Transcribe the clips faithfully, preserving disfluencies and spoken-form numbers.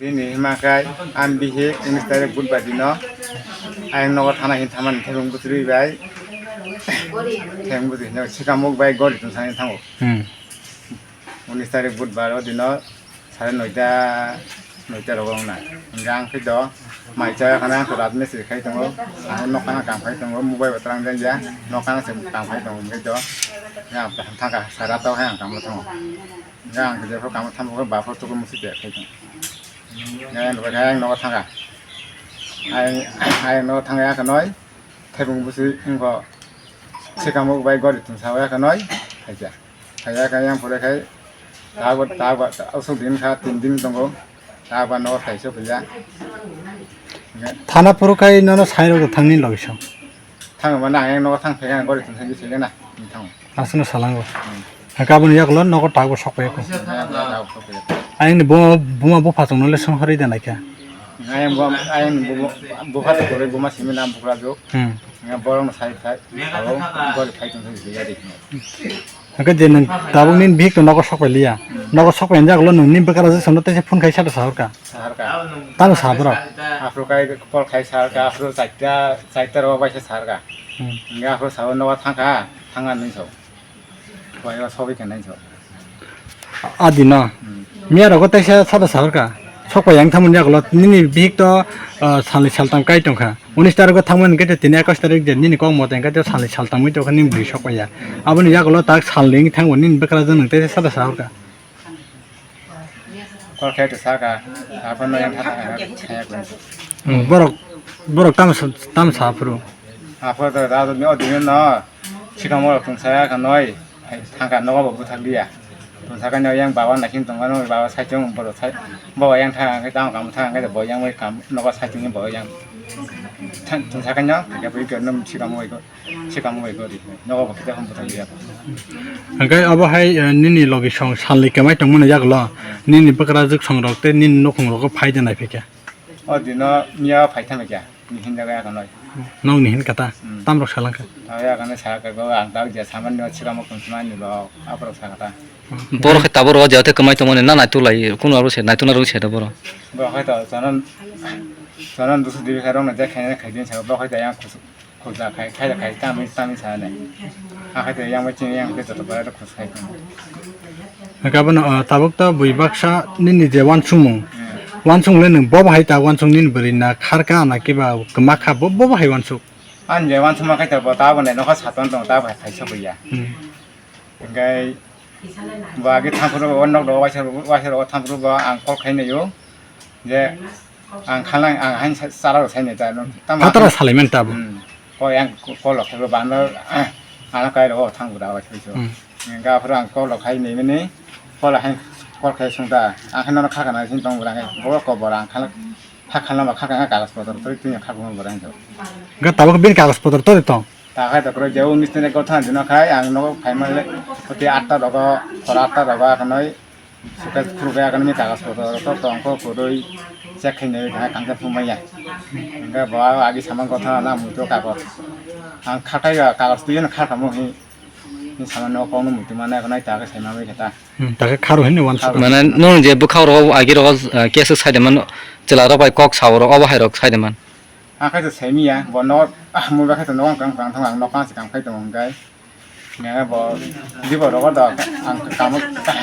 Bini hima khe ang bihik unis tarik budbar dino ayang nogo thana hin thamani thebung bwtwrwi bai thebung bwtwrwi hino sikamuk bai gori tong sani thango. Hmm. Unis tarik budbar o dino sare noita, noita rogo wngna. Hingke ang khe do mai cha khana ang rat mistri khai tongo. Ang nok khana kam khai tongo, mobile bo twlang jang ya. Nok khana se kam khai tongo hingke do. Ya thangka sara to hai ang kam thango. Hingke ang khe jepho kam thango ba pho tuku musi te khai tongo. Nai ang bai ang nogo thangkha. Ai, ai nogo thangya kha noi. Thebung busi wngkho. Sikamo bai gori tong sawi kha noi. Phaikha. Phaiya kha yang pore khai. Tabo, tabo, usuk din kha, tin din tongo. Tabo nogo thaisa phaiya. Thana phuru khai nono sairok thangni logisong. Thang mane ang nogo thang phega gori thang thang phega na. Thang. Aswkno salango. Hmm. Hakhe aboni yagulo nogo takbo sok phaiya kho. Nogo takbo sok phaiya. Ayangni buma, buma bupha chwngno le song hori da naikha. Ayang buma, ayang buma, bupha chwngno buma simi nam bukra jok. Hmm. Nga borok no sai sai. Abo gori phai tong thang phega di. Hakhe je nwng tabuk nini bihik to nogo sok phai liya. Hmm. Nogo sok phai yagulo nwng nini bwkra je sono tei phone khai sa da sahorka. Saharka. Tamo saborok? Afro kai call khai saharka, afro chaita, chaita ro bai se saharka. Hmm. Hingke afro sao nogo thangka, thangna nung sao. Bai o sobi khe nai sao. Adi no. Hmm. Miya rogo teisa sada saharka. Sokpa yang thamoni yagulo nini bihik to, ah, salni saltam kai tongkha. Unis tarik o thangmani hingke tini ekus tarik je nini kok mote hingke salni saltam wi tongkha nini bwrwi sokpa ya. Aboni yagulo tak salni thangmani nini bwkra jwnung teisa sada saharka. Kol khe to saka, aphano yang thata kha khe kung. Hmm, borok, borok tamo sa, tamo sa phuru. Aphuru to da do o dino no, sikamo rok tong saya kha noi, thangka nogo bo buthak liya. Tong saka no yang baba naising tong ano baba sai chung borok sai, baba yang thang khe tamo kam thang khe bo yang bai kam nogo sai chung bo yang. Tong saka no, ya bui ke nom sikamo bai ko. Sikamo bai gori, nogo bo kisa hum bwtang liya. Hingke abo hai, eh, nini logi song salni kemai tongmani yagulo, nini bwkrajwk song rok tei nini nukhung rogo phai de nai phikha. O dino miya phai thangkha, ni hinjaga ya kanai. Nokni hinkha ta, hmm. Tamrok salangkha. Tamo ya kanai salaka go ang tamo je saman no sikamo kung sumani bo aporok sakata. Borok khe tabuk rogo jate kwmai tongmani na naituk lai, kunu aro se naituk na rw se da borok. Borok khe to chanan, chanan dusu dibi khe rok na je khaina khaidin sa borok khe to yang khulsa khai, khai, khai, tamni, tamni sa nai. A khai to yang bai chini yang khe joto bai rok khulsa khai tong. Hingke abono, ah, tabuk to bui baksa nini je wansukmung. Hmm. Wansukmung le nwng bo bahai ta wansuk nini bwrwi na kharka na kiba kwma kha bo, bo bahai wansuk. Ani je wansukma khai to bo ta bo ne nokha saton tong ta bo khai sok ya. Hmm. Hingke bo agi thampuru o nok do waisa, waisa ro thampuru bo ang kol khai naio je ang khalai ang hain sa-, sara rok sai nai ta no tamo. Hatara salai man ta bo. Hmm. Ko yang ko-, kol rok khai bo bano ano kai ro thang bura waisa so. Hmm. Hingke aphuru ang kol rok khai nai mani kol hain kol khai sung ta ang hain no kha kana sin tong bura ngai bo ko bora ang khala kha khala ba kha kha kagos potor tori twi kha bo bura ngai. Ga tabuk bin kagos potor tori tong. Ta khai ta kwrwi je unis tarik o thang dino khai ang nogo phaima le oti atta rogo hor atta rogo akhonoi suka khurbe akhonoi kagos potor to tongkho kwrwi check khainai kha kangsa phumaya. Hingke bo agi samang kotha na muitu kagos ang khatai kagos twi no kha kamo hi ni samano kokno muitu mana akhonoi ta khe saima bai khe ta. Hmm, ta khe kharo hinwi wansuk. Mane nwng je bwkhao rogo agi rogo, ah, case sai de man chwla rok bai kok sao rok obo hai rok sai de man. Ang khe to saimiya, bo no, ah, mui bakhe to no ang kang kang thang ang no kang se kang phai tong hingkai. Nge bo, di bo rogo do, ang kamo,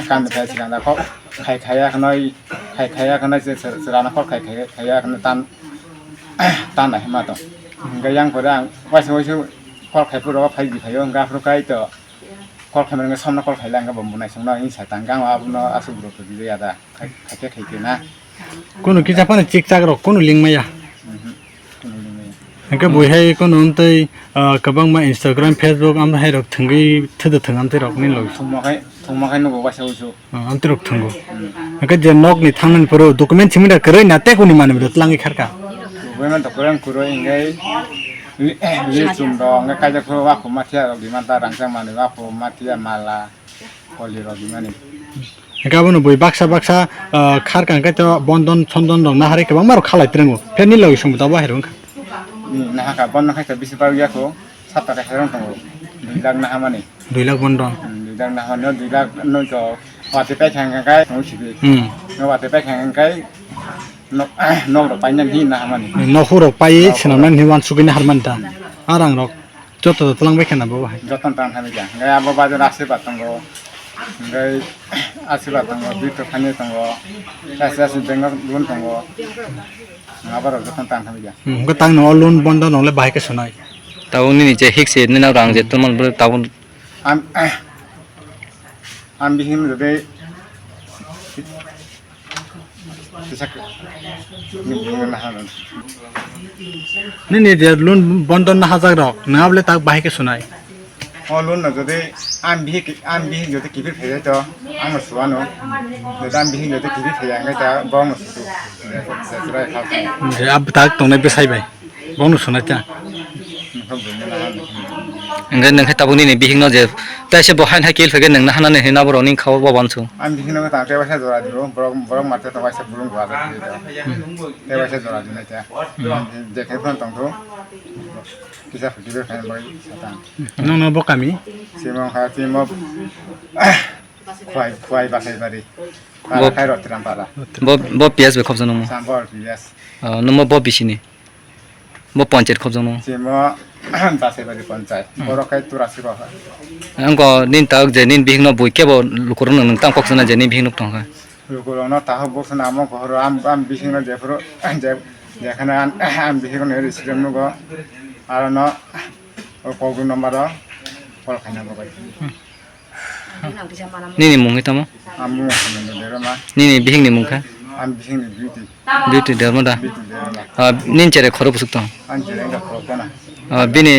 kan de phai sikang da kho, khai khaya khnoi, khai khaya khnoi se, se, se rana kho khai khaya, khaya khnoi tan, tan da hima to. Hingkai yang pore ang, waisa waisa kol khai puro phai di phaio, hingka phuru kai to, kol khai mane somno kol khai lang bo munai songno, hing sa tang gang abono asuk bro to di ya da, khai, khai khe khai khe na. Kunu kisa phano chikchak rok kunu lingmaya. Mhm. Kunu lingmaya. Hingke bui hai kunu amtwi, ah, kwbangma Instagram, Facebook am hai rok thwngwi thwdo thwng amtwi rok ni logi. Thwngma khai, thwngma khai nugo waisa usu. Ah, amtwi rok thwngo. Hmm. Hingke je nok ni thangnani poro document simi da kwrwi na tei kuni mani bwrwi twlangwi kharka. Document to kwrwi kwrwi hingke li, li chum rok hingke kaijak phuru wakhuma thiya rok dimanta rangchak mani wakhuma thiya mala. Koli rok rimani. Hingke abono bui baksa baksa, ah, kharka hingke to bondon sondon rok naharwi kwbangma rok khalai twrwngo. Phe ni logi songbo tabuk hai rok wngkha. Hmm, nahaka bondon khai to bisi barwi ya kho, sapta kaisa rok tongo. Dui lakh nahamani. Dui lakh bondon. Hmm, dui lakh nahamani, dui lakh no to wati pai kha hingke tongo sidi. Hmm. No wati pai kha hingke Nok, nok rok painani hinna hamani. Nok hurok pai swnamnani hinwi uansugwi naharmani ta. Arang rok joto joto langbai khana bo bahai. Joton tang thani ja. Ngai abo bajar asirwad tongo. Ngai asirwad tongo, bito khani tongo. Kasi asi bengok lun tongo. Abo rok joton tang thani ja. Hmm, hwnkhe tang no loan bondo nongle bahai khe sonai. Tabuk nini je hikse nini rang je tongmani bwrwi tabuk. Am, am bihim rwdwi kisa nini bihim naharmani. Nini je loan bondo nahajak rok, nang abole tak bahai khe sonai. O loan no jodi ang bihik, ang bihik jodi kibir phai to, ang no suano. Jodi ang bihik jodi kibir phai ang ta bong no sutu. Je ab tak tongnai bwsai bai. Bong no sunai ta. Engkhe nengkhe tabuk nini bihik no je taise bo hain hai kel phai khe nengna hanani hinna borok ni kha o bo bansu. Ang bihik no ta te waisa jora diro, borok, borok mate to waisa bulung gwa ta. Te waisa jora dinai ta. Je khe phone tong thu. Kisa kibir phai bai satan. Nong no bo kami? Simo kha, simo. Khwai, khwai bakhai bari. Para bo, khai rot ram para. Bo, bo P S bai khobjaknai mo? Sambor P S. Ah, nungmo bo bisini? Bo panchayat khobjaknai mo? Simo bakhai bari panchayat. Hmm. Borok khai tura siko. Angko nin tak je nin bihik no bui kebo lukurung nang tang kok sana je nin bihik nuk tong kha. Lukurung no taho bok sana amo gohoro am, am bihik no jephuru je, jekhana am, am bihik no ri sirem nugo. Aro no o kogru number o call khaina bo bai. Nini mung khe tamo? Ang mung khe Nini bihik ni mung khe? Ang bihik ni Beauty. Beauty Derma da? Beauty Derma. Ah, nini chere khoro busuk tong? Ang chere da khoro kana. Ah, bini